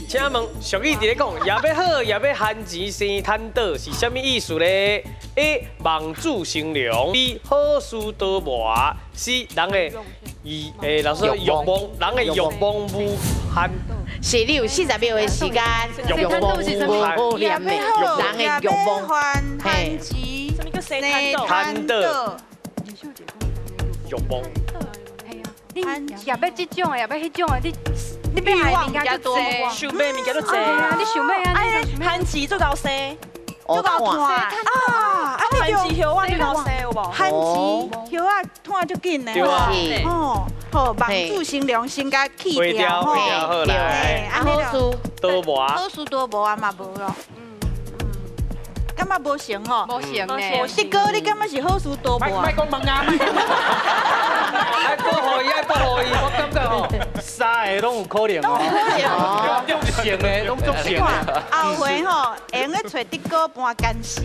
請問俗語佇咧講，也欲好，也欲番錢生趁倒，是啥物意思咧？A. 望子成龍，B. 好事多磨，C. 人的伊誒，老師欲望，人的欲望無限。是你有40秒的時間，欲望無限，念的，人的欲望，番錢什麼叫生趁倒？趁倒，欲望。你也欲這種的，也欲彼種的，你你欲愛的物件足濟，想欲的物件足濟啊！你想欲啊？番薯足𠢕生，足𠢕湠啊！番薯葉仔足𠢕生有無？番薯葉仔湠足緊的，對啊。哦，好，望子成龍先共去掉，好來。啊，好事多磨，好事多磨啊嘛無咯。感覺無成吼，無成呢。德哥，你感覺是好事多磨？莫講問啊！愛保護伊，愛保護伊，我感覺吼，三个攏有可能哦，足成的攏足成的。後回吼，會用得揣德哥搬奸神。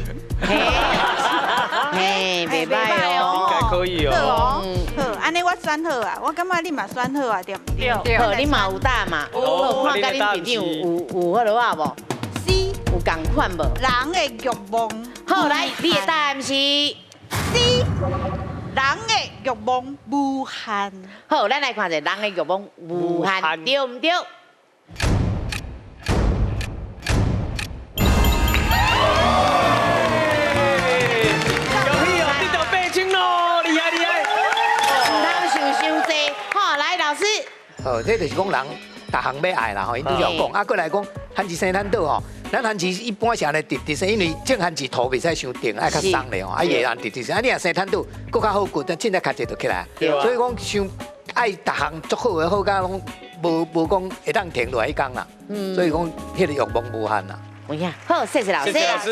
嘿，袂䆀哦，應該可以哦。好，按呢我選好啊，我感覺你嘛選好啊，對毋對？好，你嘛有答嘛？好，看佮恁隊長有好落啊無？ C 有仝款無？人的欲望。好，來，你的答案是 C。人的欲望無限。好，咱來看一下人的欲望無限，對毋對？恭喜哦，得到8000咯，厲害厲害！毋通想傷濟，好，來老師。好，這就是講人逐項欲愛啦吼，𪜶拄才有講，啊，閣來講，番薯生趁倒吼，咱番薯一般是按呢直直生，因為種番薯土袂使傷重，愛較鬆咧吼，啊，伊會按直直生，啊，你若生趁倒，閣較好骨，但凊彩較濟就起來。所以講，傷愛逐項足好的好甲攏無講會當停落來彼工啦。所以講，彼個欲望無限啦。有影，好，謝謝老師。謝謝老師。